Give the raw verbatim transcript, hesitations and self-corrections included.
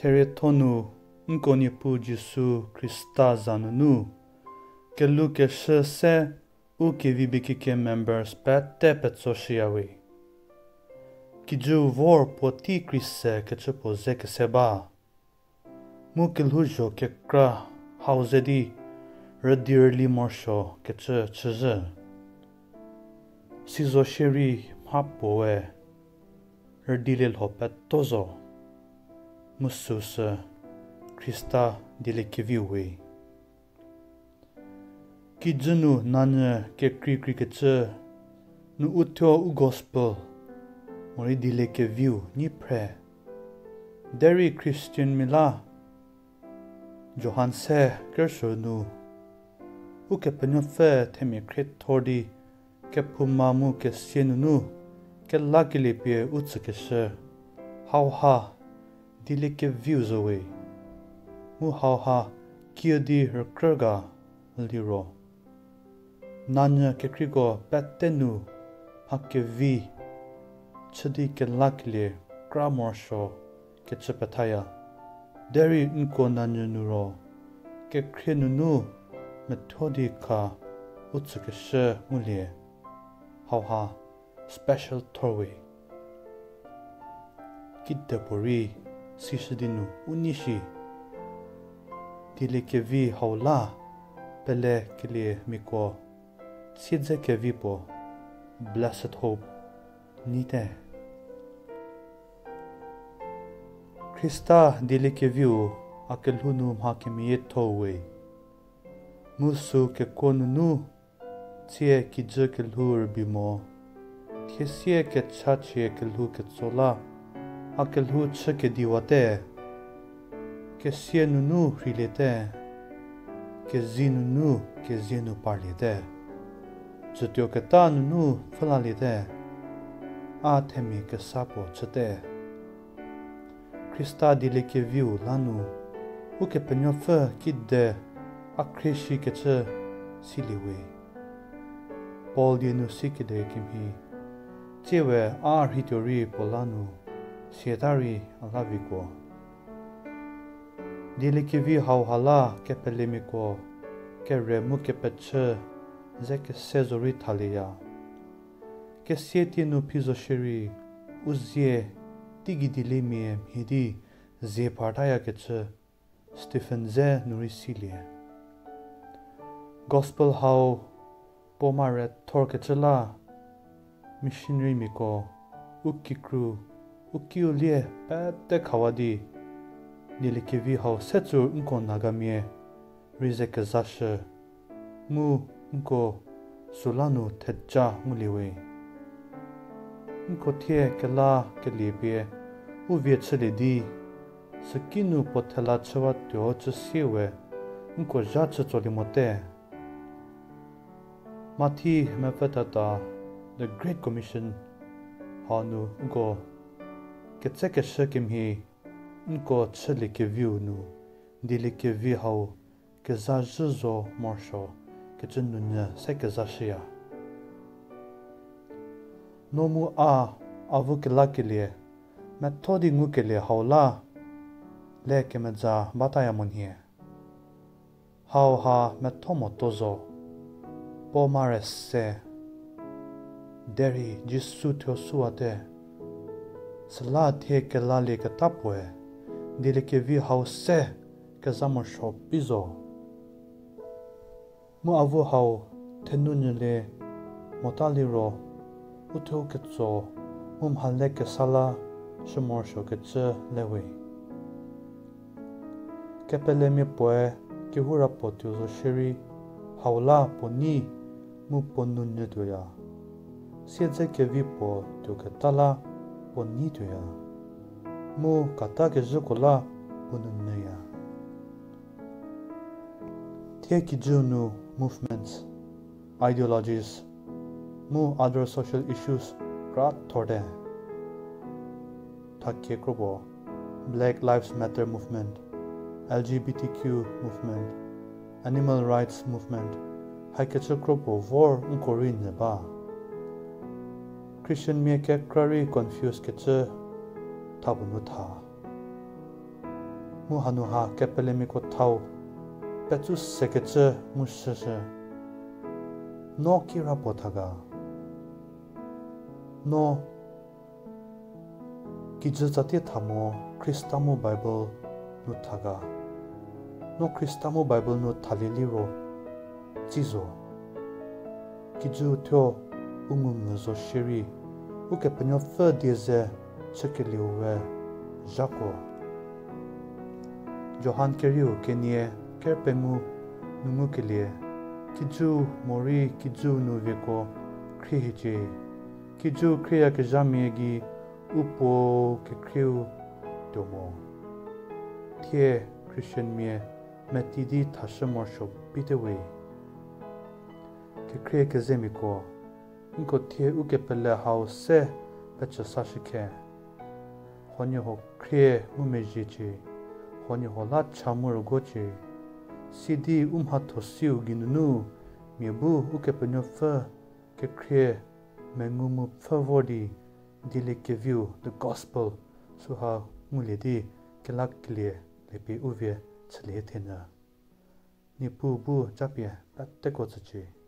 Therietho nu, nko Niepuu Jisu Khrista za nunu, kelukeshü se u kevibie keke members pete petsoshüyawe. Kijüu vor puotei krise kecü puo ze kese ba. Mu kelhouzho kekra hau ze di rüdi rüli morosuo kecü chüzhü. Sizo shierei mha puoe rüdilie lho peto zo, mu süu sü Khrista dieliekeviu we. Kijü nu nanyü kekreikrei kecü nu uthuo u gospel morei dieliekeviu nyi phre. Derei Christianmia la Johan se kerüsuo nu Ukepenuopfü themia khriethor di kephouma mu kesia nunu kelakelie pie u tsükeshü hauha dieliekeviu zo we. Mu hauha kiüdi rükrü ga liro nanyü kekreiko pete nu mha kevi chü di kelakelie kra morosuo kecü pethaya. Derei nko nanyü nu ro kekhrie nunu methuo di kha u tsükeshü ngulie. Hauha special thor we. Kidepuorei sishü di nu u nei shi. Dieliekevi hau la pelekeliemiako siedze kevi puo, blessed hope, nyite. Khrista dieliekeviu a kelhou nu mha kemeyiethou we. Mu süu kekuo nunu tsie kijü kelhou rübei mo, thiesie kechachie kelhou ketso la a kelhou chükediwate. Kesia nunu rheiliete, kezie nunu kezie nu parliete, jütuoketa nunu pfhülaliete, a themia kesa puo chüte. Khrista dieliekeviu la nu Ukepenuopfü kide a khrie shikecü silie we. Paul die nu sikedekemhie, tsiewe a rheituo rei puo la nu siata rei a la vikuo. Dieliekevi hauha la kepelemiako kere mu kepechü ze kese zorei thalieya. Kesia tie nu phi zo shierei u zie teigei dieliemia mhie di zie partayakecü Stephen ze nu rei silie. Gospel hau puo mare thorkecü la missionarymiako u kikru, u kiu lie pete khawa di dieliekevi hau se tsu nko Nagamia rei ze kezashü, mu nko süla nu theja ngulie we. Nko thie kelakelie pie u vie chülie di, süki nu puo thela chüwa tuo chü sie we nko zha chü tsolie mote. Mathi mepfü tata, The Great Commission hau nu nko ketsekeshü kemhie nko chüliekeviu nu dieliekevi hau kezha zhü zo morosuo kecü nunyü se kezashüya. No mu a, avu kelakelie metho di ngukelie hau la le kemeza bataya monhie. Hauha metho motuo zo, puo mare se, derei Jisu thuo süwate. Süla thie kelalieketa puoe dieliekevi hau se kezha morosuo pi zo. Mu avu hau thenunyülie mota liro, uthuo ketso mu mhale kesa la shü morosuokecü le we. Kepelemia puoe kehoura puo tuo zo shierei, hau la puo nei mu puo nunyü tuoya. Siedze kevi puo tuoketa la puo nei tuoya, mu kata kezhüko la puo nunyüya. Thie kijüu nu movements, ideologies, mu other social issues kra thorte. Thakie kropuo, Black Lives Matter Movement, L G B T Q Movement, Animal Rights Movement, haikecü kropuo vor nko rei nyü ba. Christianmia kekra rei confuse kecü tha puo nu tha. Mu hanu ha kepelemiako thau petsu sekecü mu shüshü, no kira puo tha ga? No kijü tsatie tha mo Khrista mu Bible nu tha ga? No Khrista mu Bible nu thalie liro tsi zo. Kijüu thuo u ngumvü zo shierei, Ukepenuopfü die ze chükelieu we zhakuo. Johan kerieu kenie ker pengou nu ngukelie, kijüu morei kijüu nu vieko khrie hiecie. Kijüu khrieyakezhamia gei u Puo kekhrieu tuo mo. Thie Christianmia meti di thashü morosuo bate we. Kekhrie kezemiako, nko thie ukepele hau se pecü sashükhe. Huoniehuo khrie ngumezhiecie, huoniehuo la cha mu rüguocie. Sidi u mhatho siu geinunu mia bu Ukepenuopfü kekhrie mengu mu pfhü vor di, dieliekeviu the gospel süha ngulie di kelakelie liepie u vie chülie thenyü. Niepuu bu japie peteko tsücie.